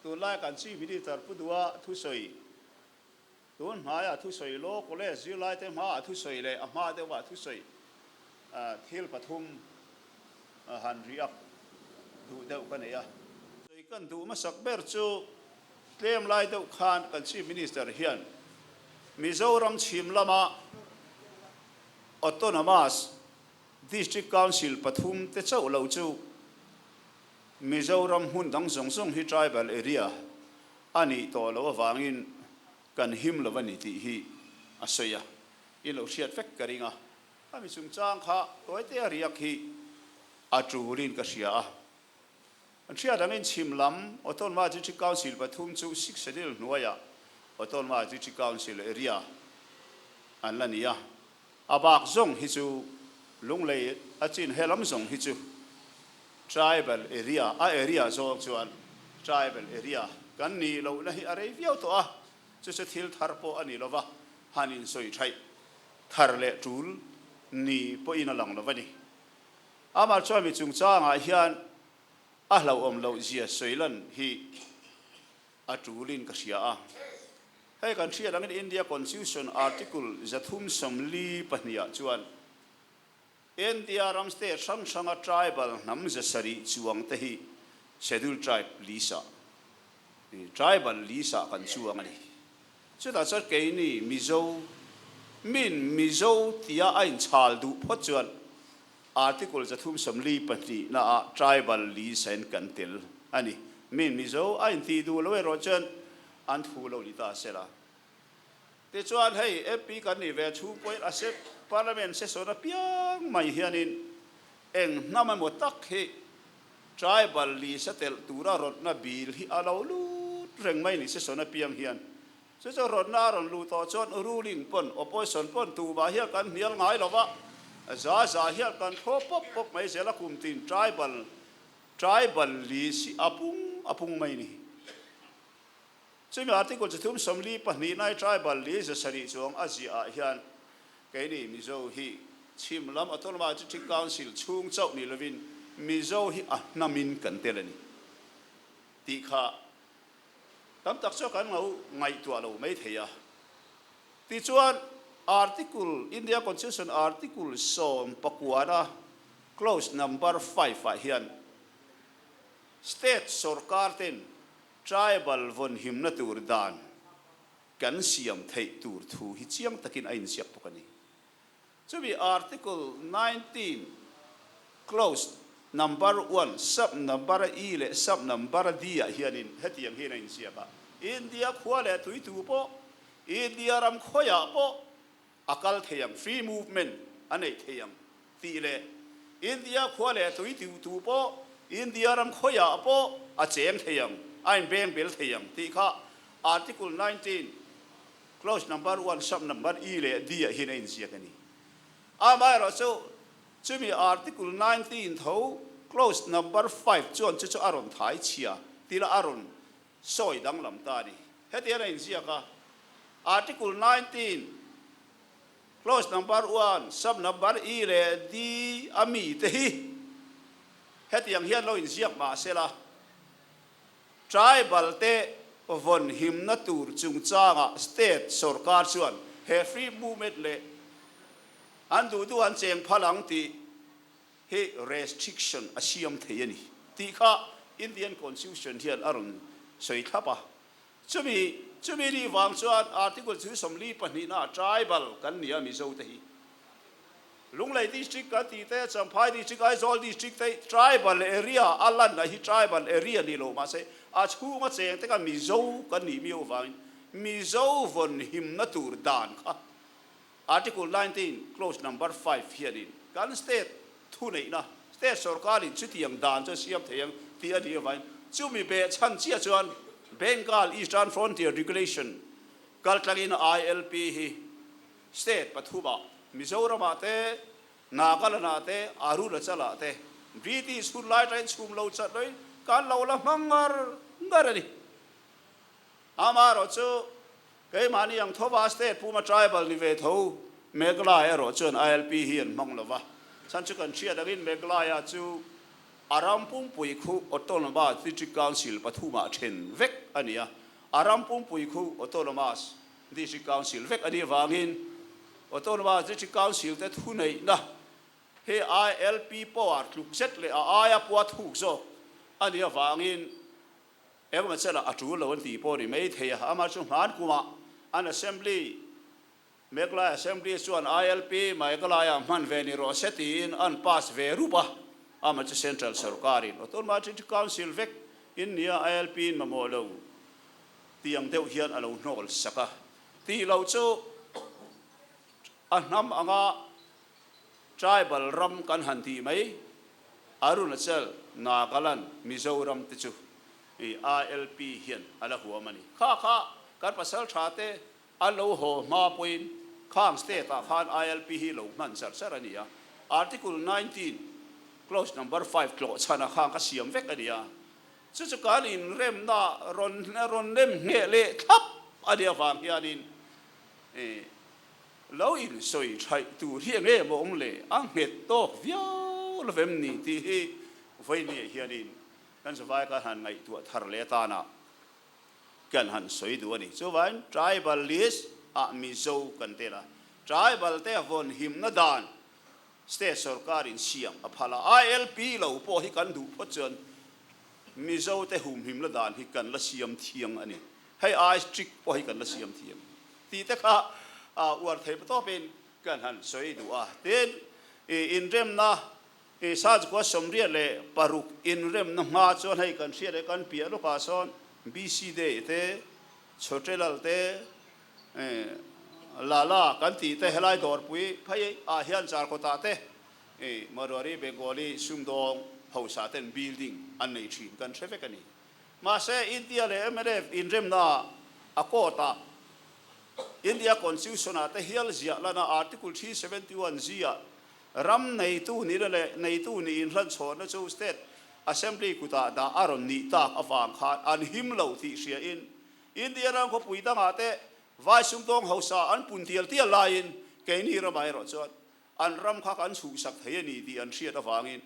Tunlai kan Chief Minister Pu Duha thusawi, tun hnaia thusawi Law College zirlaite hmaah thusawi leh a hma deuhah thusawi thil pathum han react duh deuh ka nei a. Sawi kan duh hmasak ber chu tlem lai deuh khan kan Chief Minister hian Mizoram chhim lama Autonomous District Council pathum te chauh lo chu Mizoram hmun dang zawng zawng hi tribal area a nih tawh loh avangin kan him lo a ni tih hi a sawi a, i lo hriat vek ka ring a. Khami chungchang kha tawite riak hi a tulin ka hria a. Kan hriat angin chhim lam Autonomous District Council pathum chu Sixth Schedule hnuaiah Autonomous District Council area an la ni a. A bak zawng hi chu Lunglei a chin he lam zawng hi chu Tribal area, a area zawng chuan Tribal area kan nih lohna hi a rei viau tawh a, chu chu thil thar pawh a ni lova, han insawi thaih thar leh tul ni pawhin a lang lo a ni. Amah chuan mi chungchangah hian a hlauhawm loh zia sawi lan hi a tulin ka hria a. Hei kan hriat angin India Constitution Article 342 ah chuan India ram state hrang hranga tribal hnam 700 chuang te hi Scheduled Tribe list ah, tribal list ah kan chuang a ni. Chutah chuan keini Mizo, min Mizo tia a inchhal duh phawt chuan Article 342 na ah tribal list ah in kan tel a ni. Min Mizo a intih duh lo erawh chuan an thu lo ni ta sela. Tichuan hei MP kan nih ve chhung pawhin a sep Parliament session apiang mai hianin eng hnam emaw tak hi tribal list a telh tura rawtna bill hi a lo lut reng mai ni session apiang hian. Chu chu rawtna a rawn luh tawh chuan ruling pawn opposition pawn tumah hian kan hnial ngai lo va, za za hian kan thlawp pawp pawp mai zel a kum tin tribal tribal list hi a pung a pung mai ni. Chumi article 342 nai tribal li 700 chuang a ziah ah hian keini Mizo hi chhim lam Autonomous District Council chhung chauh ni lovin Mizo hi a hnamin kan tel a ni tih kha tam tak chu kan lo ngaihtuah lo mai thei a. Tichuan article India Constitution article 19 na clause number 5 ah hian state sorkar ten Tribal vawnhimna tur dan kan siam theih tur thu hi chiang takin a inziak bawk a ni. Chumi Article 19 clause number 1 sub number E leh sub number D ah hianin hetiang hian a inziak a, India khua leh tuitu pawh India ram khawiah pawh a kal thei ang, free movement a neih thei ang tih leh India khua leh tui tu pawh India ram khawiah pawh a cheng thei ang, a inbeng bel thei ang tih kha Article 19 clause number 1 sub number E leh D ah hian a inziak a ni. Amaherawh chu chumi Article 19 tho clause number 5 chuan chu chu a rawn thai chhia tila a rawn sawi danglam ta a ni. Hetiang a inziak a, Article 19, clause number 1, sub number E leh D a mi te hi hetiang hian lo inziak mah sela, tribal te vawn himna tur chungchangah state sorkar chuan he free movement leh an duh duh an cheng phal ang tih hi restriction a siam thei a ni tih kha Indian Constitution hian a rawn sawi thlap a. Chumi chumi ni vang chuan Article 42 na tribal kan ni a Mizo te hi. Lunglei District kan tih te, Champhai District, Aizawl District te tribal area a lanna hi tribal area ni lo mahse a chhunga cheng te kha Mizo kan nih miau vangin Mizo vawn himna tur dan kha Article 19 clause number 5 hianin kan state thuneihna, state sorkarin chutiang dan chu a siam thei ang tih a nih avangin chumi beh chhan chiah chuan Bengal Eastern Frontier Regulation kaltlangin ILP hi state pathumah Mizoramah te, Nagaland-ah te, Arunachal-ah te British hun lai atangin chhum lo chat loin kan lo la hmang ngar ngar a ni. Amaherawh chu keimahni ang thova state puma tribal ni ve tho Meghalaya erawh chuan ILP hi an hmang lova, chhan chu kan hriat angin Meghalaya chu. A ram pumpui khu Autonomous District Council pathumah then vek a ni a. A ram pumpui khu Autonomous District Council vek a nih avangin Autonomous District Council te thuneihna hi ILP power tluk zet leh a aia pua thuk zawk a nih avangin engemaw chenah a tul lo an tih pawh a ni mai thei a. Amah chu hman kumah an Assembly Meghalaya Assembly chuan ILP Meghalaya hman ve ni rawh se tiin an pass ve rup a, amah chu Central sorkarin Autonomous District Council vek in nia ILP in mamawh lo tih ang deuh hian a lo hnawl sak a. Tih loh chu a hnam anga tribal ram kan han tih mai Arunachal, Nagaland, Mizoram te chu ILP hian a la huam a ni. Kha kha kan pasal tha te An lo haw hma pawhin khang state ah khan ILP hi lo hman char char a ni a. Article 19 clause number 5 tlawh chhan ah khan ka siam vek a ni a. Chu chu kan inremna rawn rawn nem ngheh leh thlap a nih avang hianin lo insawi thaih tur hi eng em a awm le, a nghet tawk viau lovem ni tih hi vawinia hianin kan zavai kan han ngaihtuah thar leh atana Kan han sawi duh a ni. Chuvain tribal list ah Mizo kan tel a, tribal te vawn himna dan state sorkar in siam a phal a, ILP lo pawh hi kan duh phawt chuan Mizo te humhimna dan hi kan la siam thiang a ni. Hei ai strict pawh hi kan la siam thiang tih te kha uar thei tawpin kan han sawi duh a. Tin, inremna I Sazkua 86 inremna hma chuan hei kan hriat e kan piah lawkah sawn BC Day te, Chhotrelal te, Lala kan tih te helai dawrpui phei ah hian Charkawtah te Marwari Bengali sumdawng hausa ten building an nei thin kan hre vek a ni. Mahse India leh mnf inremna a court ah India Constitution ah te hial ziah lana Article 371 G ah Ram neitu nihna leh neitu nih inhlanchhawnna chu State Assembly kutah dah a rawn nih tak avang khan an him lo tih hriain India ram khawpui dangah te vai sumdawng hausa an pun tial tial laiin keini ramah erawh chuan an ram kha kan chhuhsak thei a ni tih an hriat avangin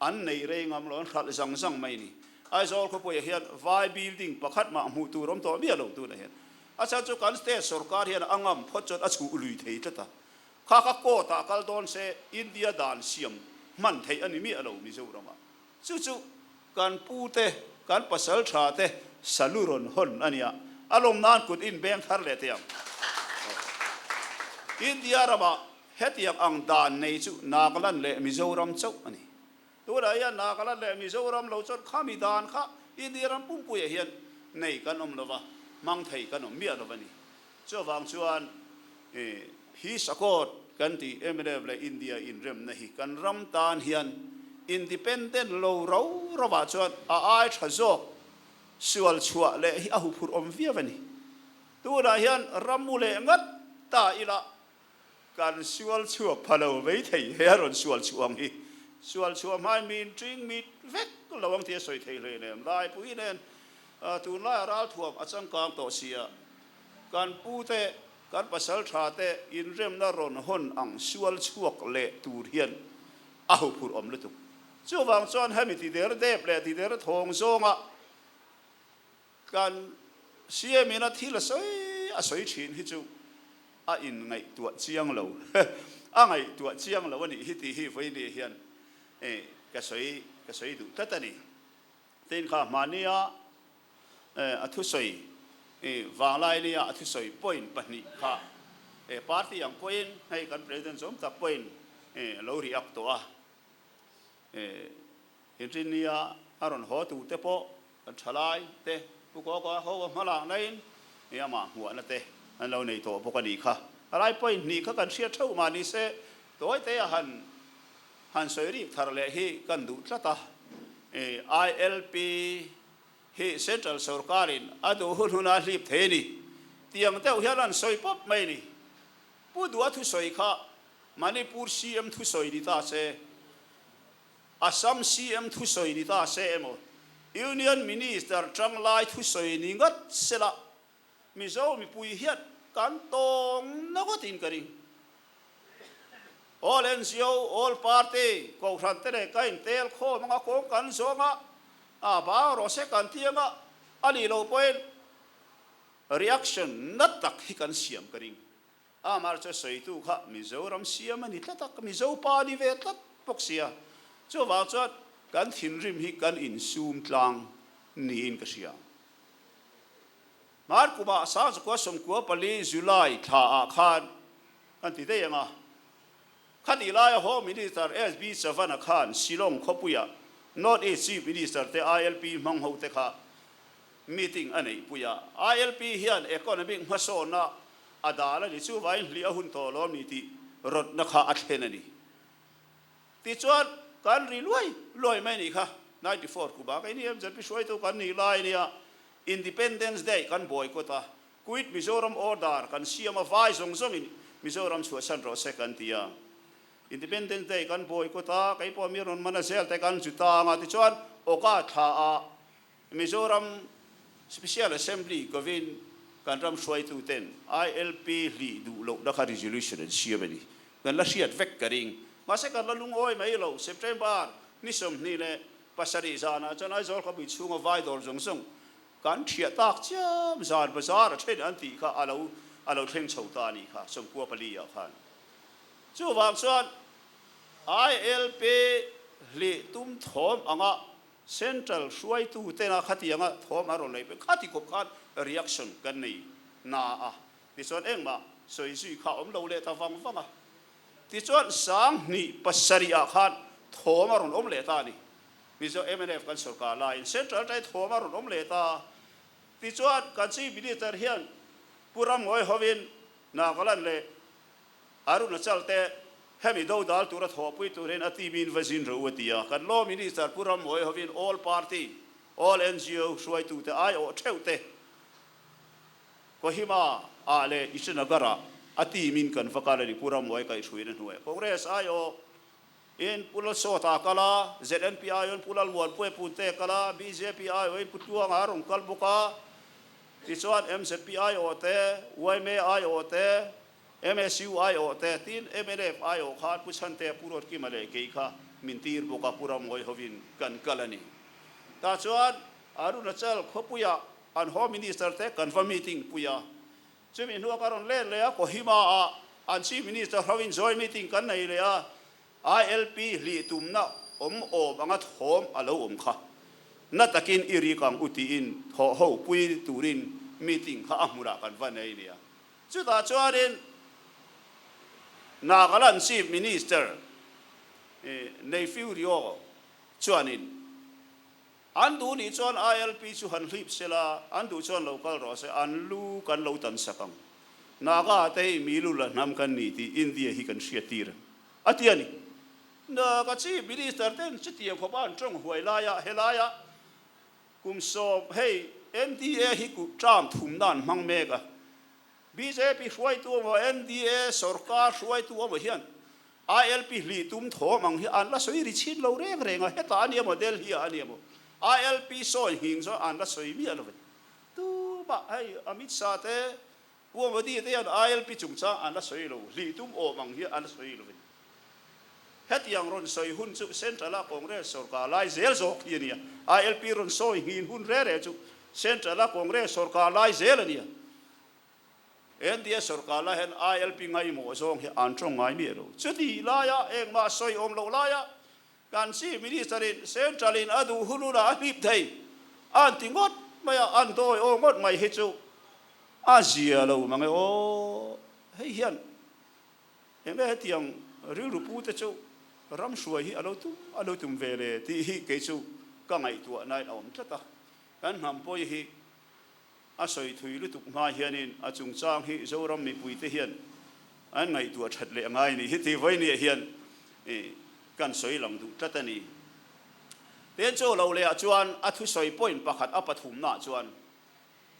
an nei rei ngam lo, an hralh zang zang mai a ni. Aizawl khawpuiah hian vai building pakhat mah hmuh tur awm tawh miah lo tunah hian a chhan chu kan state sorkar hian a ngam phawt chuan a chhuh lui thei tlat a. Kha kha court ah kal dawn se India dan siam hman theih a ni miah lo Mizoram ah. Chu chu kan pu te, kan pasal tha te salu rawn hawn a nia. A lawm nan kut in beng thar leh teh ang. India ram ah hetiang ang dan nei chu Nagaland leh Mizoram chauh a ni. Tunah hian Nagaland leh Mizoram lo chuan khami dan kha India ram pumpui ah hian nei kan awm lova, hmang thei kan awm miah lo a ni. Chuvang chuan Peace Accord kan tih mnf leh India inremna hi kan ram tan hian independent lo rau rauah chuan a ai tha zawk sual chhuah leh hi a huphurh awm viau a ni. Tunah hian ram mu leh ngat ta ila kan sual chhuak pha lo mai thei he a rawn sual chhuah ang hi. Sual chhuah hmain min ṭing mit vek lo ang tih a sawi thei hleinem. Laipui nen tunlaia ralthuam a changkang tawh si a. Kan pute, kan pasal thate inremna rawn hawn ang sual chhuak leh tur hian a huphurh awm lutuk. Chuvang chuan hemi tider dep leh tider thawng zawnga kan CM in a thil a sawi a sawi thin hi chu a inngaihtuah chiang lo, a ngaihtuah chiang lo a nih hi tih hi vawiin hian ka sawi ka sawi duh tlat a ni. Tin kha hmahnia a thusawi vanglai nia a thusawi point pahnih kha party ang pawhin hei kan president zawm tak pawhin a lo react tawh a, inrinnia a rawn haw tur te pawh kan thalai te Pu Kawka ho a hmalak naiin amah hmuahna te an lo nei tawh bawk a nih kha. A lai point hnih kha kan hriat theuh mah ni se tawi te a han han sawi rik thar leh hi kan duh tlat a, ILP hi Central sorkarin a duh hun huna hlip thei a ni. Tiang deuh hian an sawi pawp mai a ni. Pu Dua thusawi kha Manipur CM thusawi ni ta se, Assam CM thusawi ni ta se emaw, Union Minister tanglai thusawi ni ngat sela, Mizo mipui hian kan tawng na ngawtin ka ring. All NGO, All Party, Kohhran te leh ka intel khawm anga kawng kan zawng a, a bang rawh se kan ti anga a nih loh pawhin reaction na tak hi kan siam ka ring. Amah chu sawitu kha Mizoram siam a ni tlat a, Mizo pa a ni ve tlat bawk sia. Chuvang chuan kan thinrim hi kan insum tlang niin ka hria. Hmar kumah Sangchukua 14 July thlaah khan kan ti daih ang a, khatih laia Home Minister SB Chavan-a khan Shillong khawpuia North East Chief Minister te ILP hmang ho te kha meeting a neihpui a. ILP hian economic hmasawnna a dal a ni, chuvangin hlih a hun tawh lawm ni tih rawtna kha a thlen a ni. Tichuan, kan ri luai luai mai nih kha, 94 kumah kei ni MZP hruaitu kan nih lai nia Independence Day kan boycott a, Quit Mizoram Order kan siam a, vai zawng zawngin Mizoram chhuahsan rawh se kan ti a. Independence Day kan boycott a, kei pawh mi rawn man a zel te kan zu tang a, tichuan Awka thla ah Mizoram Special Assembly kovin kan ram hruaituten ILP hlih duh lohna kha resolution an siam a ni. Kan la hriat vek ka ring. Mahse kan la lungawi mai lo. September ni 27 zanah chuan Aizawl khawpui chhunga vai dawr zawng zawng kan thiah tak chiam zan bazar a then an tih kha a lo a lo thleng chho ta a nih kha 94 ah khan. Chuvang chuan ILP hlih tum thawm anga Central hruaitu tena khatianga thawm a rawn lei pek khati khawp khan reaction kan nei na a, tichuan engmah sawi zui kha awm lo leh ta vang vang a. Tichuan 2007 ah khan thawm a rawn awm leh ta a ni. Mizo mnf kan sorkar laiin Central atangin thawm a rawn awm leh ta a. Tichuan kan Chief Minister hian Pu Ramngawi hovin Nagaland leh Arunachal te hemi dodal tura thawhpui turin a team in va zin rawh u a ti a. Kan Law Minister Pu Rammawi hovin All Party, All NGO hruaitute aiawh theuh te Kohima ah leh Itanagar ah a team in kan va kal a ni. Pu Rammawi kaihhruaina hnuaiah Congress aiawh in Pu Lalsawta a kal a, ZNP aiawh in Pu Lalmuanpuia Punte a kal a, bjp aiawh in Pu Tluanga a rawn kal bawk a. Tichuan MZP aiawh te, yma aiawh te, MSU aiawh te, tin mnf aiawh khan Pu Chhantea, Pu Ruatkima leh kei kha min tir bawk a, Pu Ramngawi hovin kan kal a ni. Tah chuan Arunachal khawpuiah an Home Minister te kan va meeting pui a, chumi hnuah ka rawn let leh a, Kohima-ah an Chief Minister hovin joint meeting kan nei leh a, ILP hlih tumna awm awm anga thawm a lo awm kha. Na takin i rik ang u tiin thawh ho pui turin meeting kha a hmunah kan va nei nia. Chutah chuanin Nagaland Chief Minister Neiphiu Rio chuanin an duh nih chuan ILP chu han hlip sela, an duh chuan lo kal rawh se, an lu kan lo tan sak ang. Naga te hi mi lu la hnam kan ni tih India hi kan hriat tir a ti a ni. Naga Chief Minister ten chutiang khawpa an tawng huai laia helaia Kum sawm, hei NDA hi ku term thumna an hmang mek a, bjp hruaitu emaw NDA sorkar hruaitu emaw hian ILP hlih tum thawm ang hi an la sawi ri chhin lo reng reng a, hetah a nia maw Delhi ah a nia maw ILP sawi nghing zawng an la sawi miah lo ve. Tumah hei Amit Shah te, Pu Modi te hian ILP chungchang an la sawi lo, hlih tum awm ang hi an la sawi lo ve. Hetiang rawn sawi hun chu Central-a Congress sorkar lai zel zawk hi a nia. ILP rawn sawi nghin hun re re chu Central-a Congress sorkar lai zel a nia. NDA sorkar lai hian ILP ngaimawh zawng hi an tawng ngai miah lo. Chutih laia engmah sawi awm loh laia kan Chief Minister-in Central-in a duh hun hunah a hlip thei a an ti ngawt mai a, an dawi aw ngawt mai hi chu a zia lo mang e aw. Hei hian Enge hetiang rilru pu te chu ram hruai hi a lo tum a lo tum ve le tih hi kei chu ka ngaihtuah nain a awm tlat a. Kan hnam pawi hi a sawi thui lutuk hma hianin a chungchang hi Zoram mipui te hian an ngaihtuah that leh ngai ni hi tih vawinia hian kan sawi lang duh tlat a ni. Ten chaw lo leh ah chuan a thusawi point pakhat a pathumna ah chuan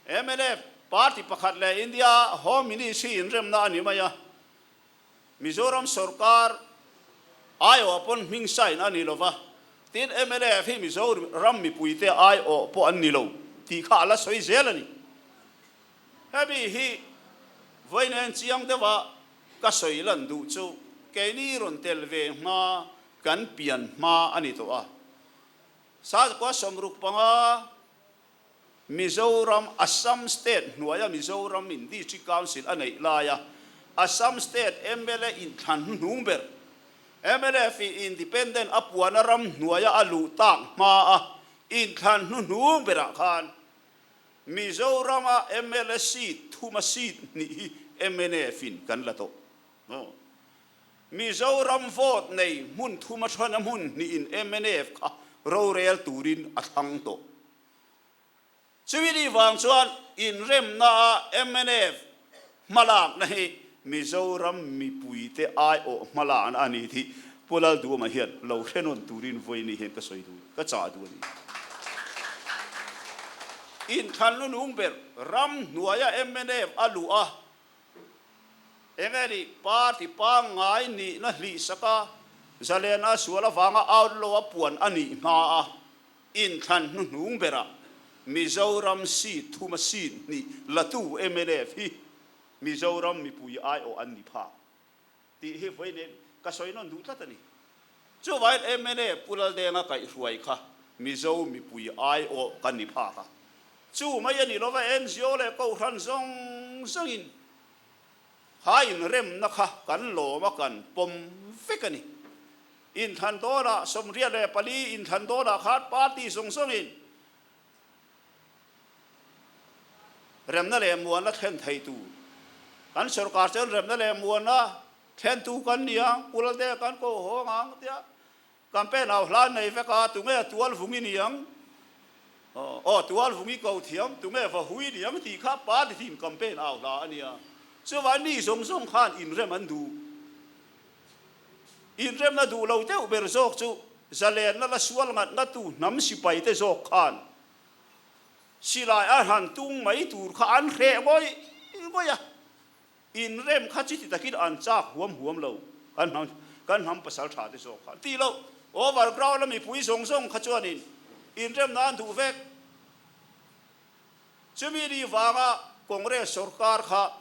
Mnf party pakhat leh India Home Ministry inremna a ni mai a, Mizoram sorkar aiawh pawn hming sign a ni lova, tin mnf hi Mizoram mipuite aiawh pawh an ni lo tih kha a la sawi zel a ni. Hemi hi vawiin chiang deuha ka sawi lan duh chu. keini rawn tel ve hma kan pian hma a ni tawh a. Sazakua 65 Mizoram Assam State hnuaia Mizoram in District Council a neih laia Assam State mla inthlan hnuhnung ber mnf in Independent a puana ram hnuaia a luh tak hmaa inthlan hnuhnung berah khan Mizorama mla seat thuma seat hnih hi mnf in kan la tawh. Mizoram vote nei hmun thuma thana hmun hnihin mnf kha rorel turin a thlang tawh. Chumi ni vang chuan inremna a mnf hmalakna hi Mizoram mipuite aiawh hmalakna a ni tih Pu Lalduhawma hian lo hre nawn turin vawiin hian ka sawi duh, ka chah duh a ni. Inthlan lunung ber ram hnuaia mnf a luh a, Enge nih party pangngai nihna hlihsak a, zalen a sual avanga outlaw a puan a nih hma a, inthlan hnuhnung berah Mizoram seat thuma seat hnih latu mnf hi Mizoram mipui aiawh an ni phak tih hi vawiin ka sawi nawn duh tlat a ni. Chuvangin mnf Pu Laldenga kaihhruai kha Mizo mipui aiawh kan ni phak a, chu mai a ni lova NGO leh Kohhran zawng zawngin Kha inremna kha kan lawm a kan pawm vek a ni. Inthlan dawnah 84 inthlan dawnah khan party zawng zawngin remna leh muanna thlen thei tur kan sorkar chuan remna leh muanna thlentu kan ni ang, Pu Laldenga kan ko hawng ang tia Campaign au hlan nei vek a, tunge tual vung i ni ang? Aw, tual vung i ko thiam, tunge va hui ni ang tih kha party team campaign au hla a nia. Chuvangin mi zawng zawng khan inrem an duh. Inremna duh lo deuh ber zawk chu zalenna la sual ngat ngatu hnam sipai te zawk khan silai a han tung mai tur kha an hreh ngawih ngawih a. Inrem kha chuti takin an chak huam huam lo, kan hnam kan hnam pasal tha te zawk kha an tih loh. Overground a mipui zawng zawng kha chuanin inremna an duh vek. Chumi ni vanga Congress sorkar kha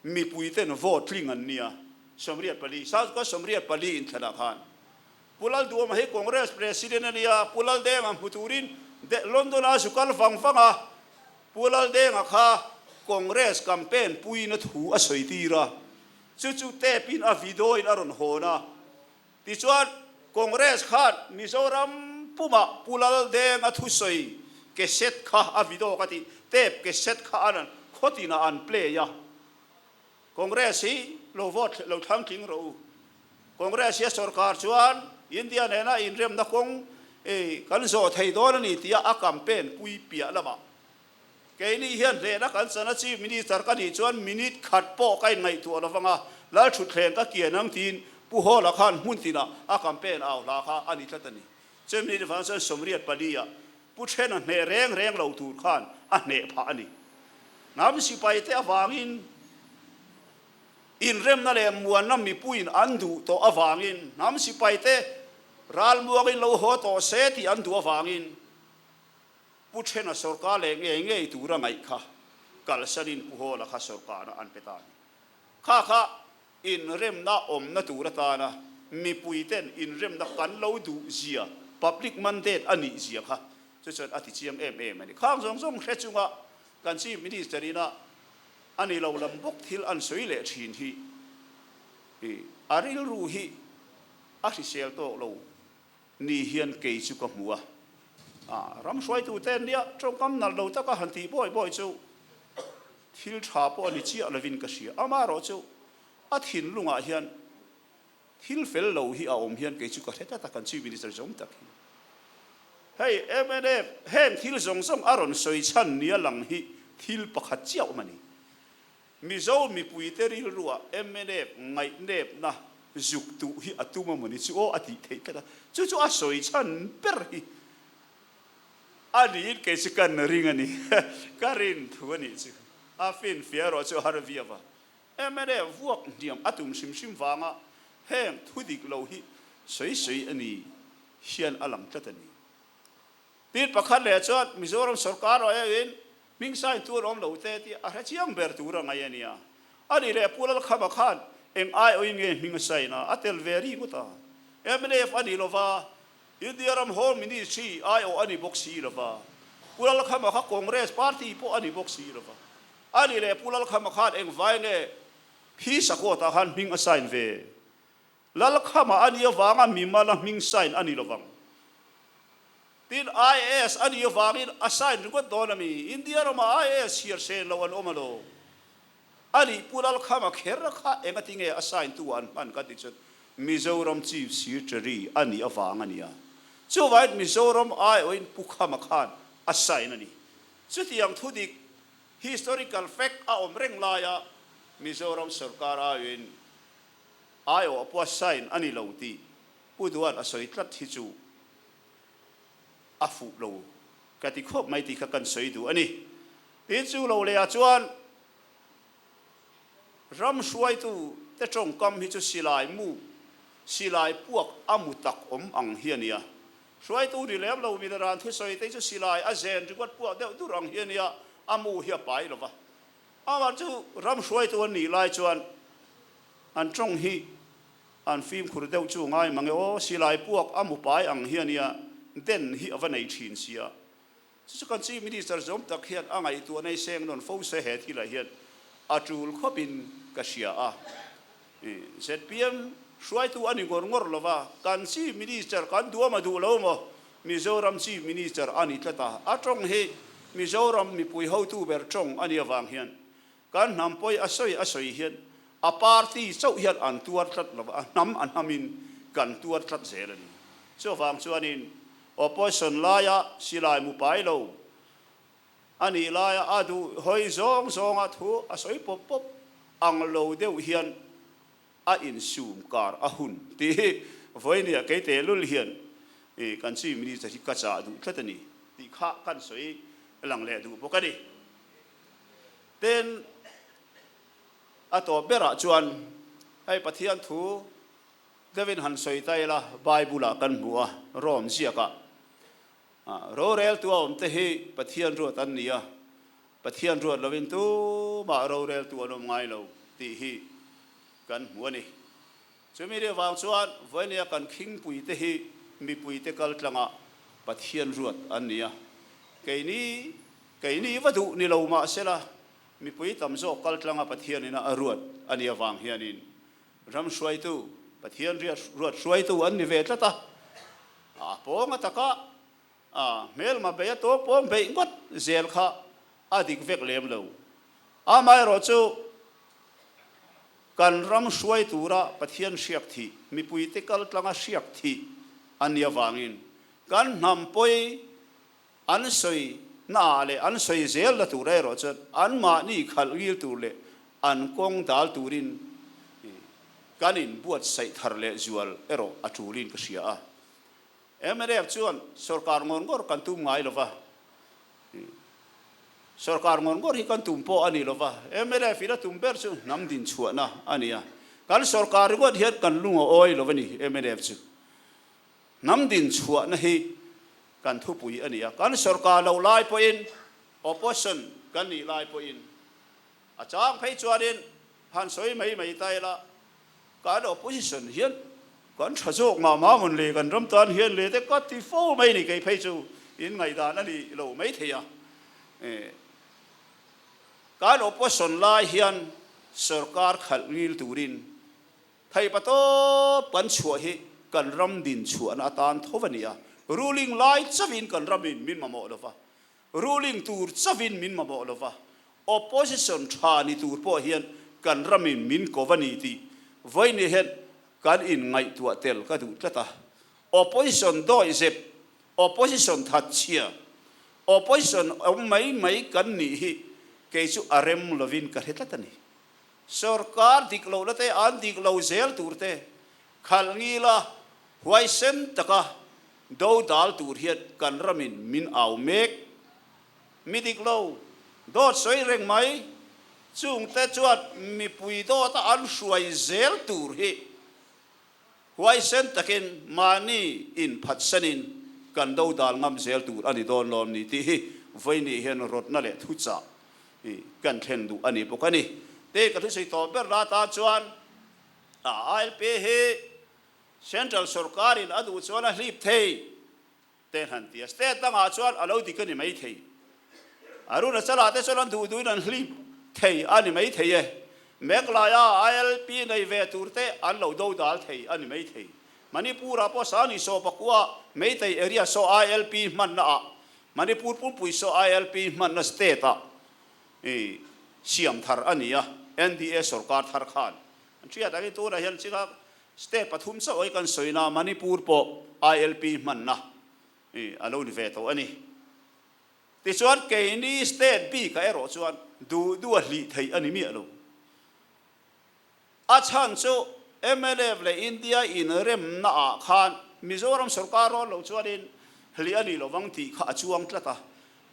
mipui ten vote tling an nia, 84, South Coast 84 inthlanah khan Pu Lalduhawma hi Congress President a nia, Pu Laldenga hmu turin London a zu kal vang vang a, Pu Laldenga kha Congress campaign puiin a thu a sawi tir a, chu chu tape in a video in a rawn hawn a. Tichuan Congress khan Mizoram pumah Pu Laldenga thusawi cassette kha a video ka tih tape cassette kha an khawtinah an play a. Congress hi lo vote lo thlang tling rawh u. Congress hi a sorkar chuan India nena inremna kawng kan zawh thei dawn a ni tia a campaign pui piah lamah keini hian hlehna kan chan a, Chief Minister ka nih chuan minute khat pawh ka inngaihtuah lo vang a, Lalthutthleng ka kian ang tiin Pu Hawla khan hmun tinah a campaign au hla kha a ni tlat a ni. Chumi ni vang chuan 84 ah Pu Thena hneh reng reng lo tur khan a hneh phah a ni. Hnam sipaite avangin inremna leh muanna mipuiin an duh tawh avangin hnam sipaite ralmuangin lo haw tawh se tih an duh avangin Pu Thena sorkar leh ngei ngei tura ngaih kha kalsanin Pu Hawla kha sorkarna an pe ta a ni. Kha kha Inremna awmna tur atana mipuiten inremna kan lo duh zia, public mandate a nih zia kha chu chuan a ti chiang em em a ni. Khang zawng zawng hre chunga kan Chief Minister ina a ni lo lam bawk thil an sawi leh thin hi a rilru hi a hrisel tawk lo ni hian kei chu ka hmu a. Ram hruaitute nia tawngkam nalh lo taka han tih bawi bawi chu Thil tha pawh a ni chiah lovin ka hria. Amaherawh chu a thinlungah hian thil fel lo hi a awm hian kei chu ka hre tlat a, kan Chief Minister zawng tak hi. Hei mnf heng thil zawng zawng a rawn sawi chhan nia lang hi thil pakhat chiah awm a ni. Mizo mipuite rilruah mnf ngaihnepna zuk tuh hi a tum a mawni chu aw a tih theih tlat a, chu chu a sawi chhan ber hi. A niin kei chu kan ring a ni. Ka rin thu a nih chu. A finfiah erawh chu a har viau a. Mla vuak hniam a tum hrim hrim vanga heng thu dik lo hi sawi sawi a ni hian a lang tlat a ni. Tin pakhat leh chuan Mizoram sorkar erawh erawhin hming sign tur awm lo te tih a hre chiang ber tur a ngaih a nia. A nih leh Pu Lalkhama khan Eng aiawhin nge hming a sign a? A tel ve ri ngawt a. Mnf a ni lova, India ram Home Ministry aiawh a ni bawk si lova, Pu Lalkhama kha Congress party pawh a ni bawk si lova. A ni leh Pu Lalkhama khan engvai nge Phisa court ah khan hming a sign ve? Lalkhama a nih avanga mimala hming sign a ni lovang. Tin, IAS a nih avangin a sign ringawt dawn a mi? India ramah IAS chhiar sen lo an awm alo? A nih Pu Lalkhama kher kha engati nge a sign tu an hman ka ti chuan Mizoram Chief Secretary a nih avang a nia. Chuvangin Mizoram aiawhin Pu Khama khan a sign a ni. Chutiang thudik historical fact a awm reng laia Mizoram sorkar aiawhin Aiawh pawh a sign a ni lo tih Pu Duan a sawi tlat hi chu a fuh lo ka ti khawp mai tih kha kan sawi duh a ni. Tin chu lo leh ah chuan ram hruaitu te tawngkam hi chu silai mu, silai puak a mu tak awm ang hi a nia. Hruaitu ni lem lo min ran thusawi te chu silai a zen ringawt puak deuh dur ang hi a nia, a mu hi a pai lo va. Amah chu ram hruaitu an nih lai chuan an tawng hi an fimkhur deuh chu ngai mang e aw, silai puak a mu pai ang hi a nia, den hi a va nei thin sia. Chu chu kan Chief Minister zawm tak hian a ngaihtuah nei seng nawn fo se he thilah hian a tul khawpin ka hria a. Zpm hruaitu a ni ngawr ngawr lo va, kan Chief Minister kan duam a duh lo maw? Mizoram Chief Minister a ni tlat a, a tawng hi Mizoram mipui hotu ber tawng a nih avang hian kan hnam pawi a sawi a sawi hian a party chauh hian an tuar tlat lo va, a hnam a hnamin kan tuar tlat zel a ni. Chuvang chuanin opposition laia silai mu pai lo a nih laia a duh hawi zawng zawnga thu a sawi pawp pawp ang lo deuh hian a insum kar a hun tih hi vawinia kei tehlul hian kan Chief Minister hi ka chah duh tlat a ni tih kha kan sawi lang leh duh bawk a ni. Tin, a tawp berah chuan hei Pathian thu deuhin han sawi ta ila, Bible-ah kan hmu a, Rome ziakah roreltu a awm te hi Pathian ruat an ni a, Pathian ruat lovin tumah roreltu an awm ngai lo tih hi kan hmu a ni. Chumi ri avang chuan vawinia kan khingpuite hi mipuite kal tlangah Pathian ruat an ni a. Keini, keini va duh ni lo mah sela, mipui tam zawk kal tlanga Pathianina a ruat a nih avang hianin ram hruaitu, Pathian ruat hruaitu an ni ve tlat a. A pawnga taka A hmelma bei a tawk pawm beih ngawt zel kha a dik vek lem lo. Amaherawhchu, kan ram hruai tura Pathian hriak thih, mipuite kal tlanga hriak thih a nih avangin kan hnam pawi an sawi naah leh an sawi zel la tur erawh chuan anmahni khalh ngil tur leh an kawng dal turin kan inbuatsaih thar leh zual erawh a tulin ka hria a. Mnf chuan sorkar ngawr ngawr kan tum ngai lo va, sorkar ngawr ngawr hi kan tum pawh a ni lo va, mnf in a tum ber chu hnam din chhuahna a ni a, kan sorkar ringawt hian kan lung a awi lo a ni mnf chu. Hnam din chhuahna hi kan thupui a ni a, kan sorkar lo lai pawhin opposition kan nih lai pawhin a chang phei chuanin han sawi mai mai ta ila, Kan opposition hian kan tha zawk mah mah mawn le, kan ram tan hian le te ka ti fo mai ni, kei phei chu in ngaihdan a ni lo mai thei a. Kan opposition lai hian sorkar khalh ngil turin theipa tawp kan chhuah hi kan ram din chhuahna atan tho a ni a, ruling lai chauhin kan ramin min mamawh lo va, Ruling tur chauhin min mamawh lo va, opposition tha ni tur pawh hian kan ramin min ko va ni tih vawiin hian kan inngaihtuah tel ka duh tlat a. Opposition dawihzep, opposition thatchhia, opposition awm mai mai kan nih hi kei chu a rem lovin ka hre tlat a ni. Sorkar dik lohna te, an dik lo zel tur te khalh ngila huaisen taka Do dal tur hian kan ramin min au mek. Mi dik lo, dawt sawi reng mai, chungte chuan mipui dawta an hruai zel tur hi huaisen takin mahni inphatsanin kan do dal ngam zel tur a ni dawn lawm ni tih hi vawiin hian rawtna leh thuchah kan thlen duh a ni bawk a ni. Tei ka thusawi tawh ber la tan chuan. A ILP hi Central sorkarin a duh chuan a hlip thei te an han ti a, state dangah chuan a lo dik a ni mai thei. Arunachal-ah te chuan an duh duhin an hlip thei a ni mai thei e. Meghalaya ILP nei ve tur te an lo do dal thei a ni mai thei. Manipur-ah pawh Sani saw pakua Meitei area saw ILP hmanna ah Manipur pumpui saw ILP hmanna state ah siam thar a ni a, NDA sorkar thar khan an hriat angin tunah hian chinga state pathum chauh hi kan sawi na Manipur pawh ILP hmanna a lo ni ve tawh a ni. Tichuan keini state bikah erawh chuan duh duh a hlih theih a ni miah lo. A chhan chu mnf leh India inremna ah khan Mizoram sorkar rawn lo chuanin hlih a ni lovang tih kha a chuang tlat a.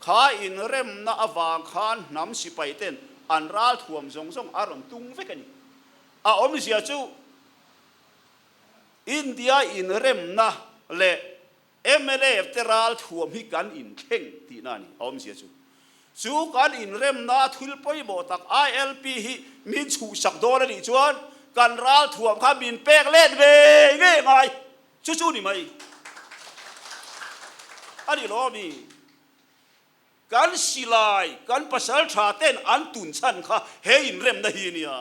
Kha inremna avang khan hnam sipai ten an ral thuam zawng zawng a rawn tung vek a ni. A awmzia chu India inremna leh Mnf te ral thuam hi kan inthleng tihna a ni, a awmzia chu. Chu kan inremna thil pawimawh tak ILP hi min chhuhsak dawn a nih chuan kan ral thuam kha min pek let ve ngei ngai chu chu ni mai a ni lo ami? Kan silai, kan pasal tha ten an tun chhan kha he inremna hi a nia.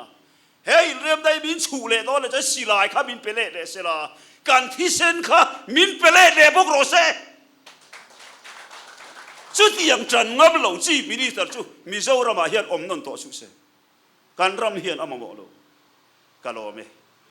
He inremna hi min chhuh leh dawn leh chuan silai kha min pe leh leh se la, kan thisen kha min pe leh leh bawk rawh se. Chutiang tan ngam lo Chief Minister chu Mizoramah hian awm nawn tawh suh se. Kan ram hian a mamawh lo. Ka lawm e.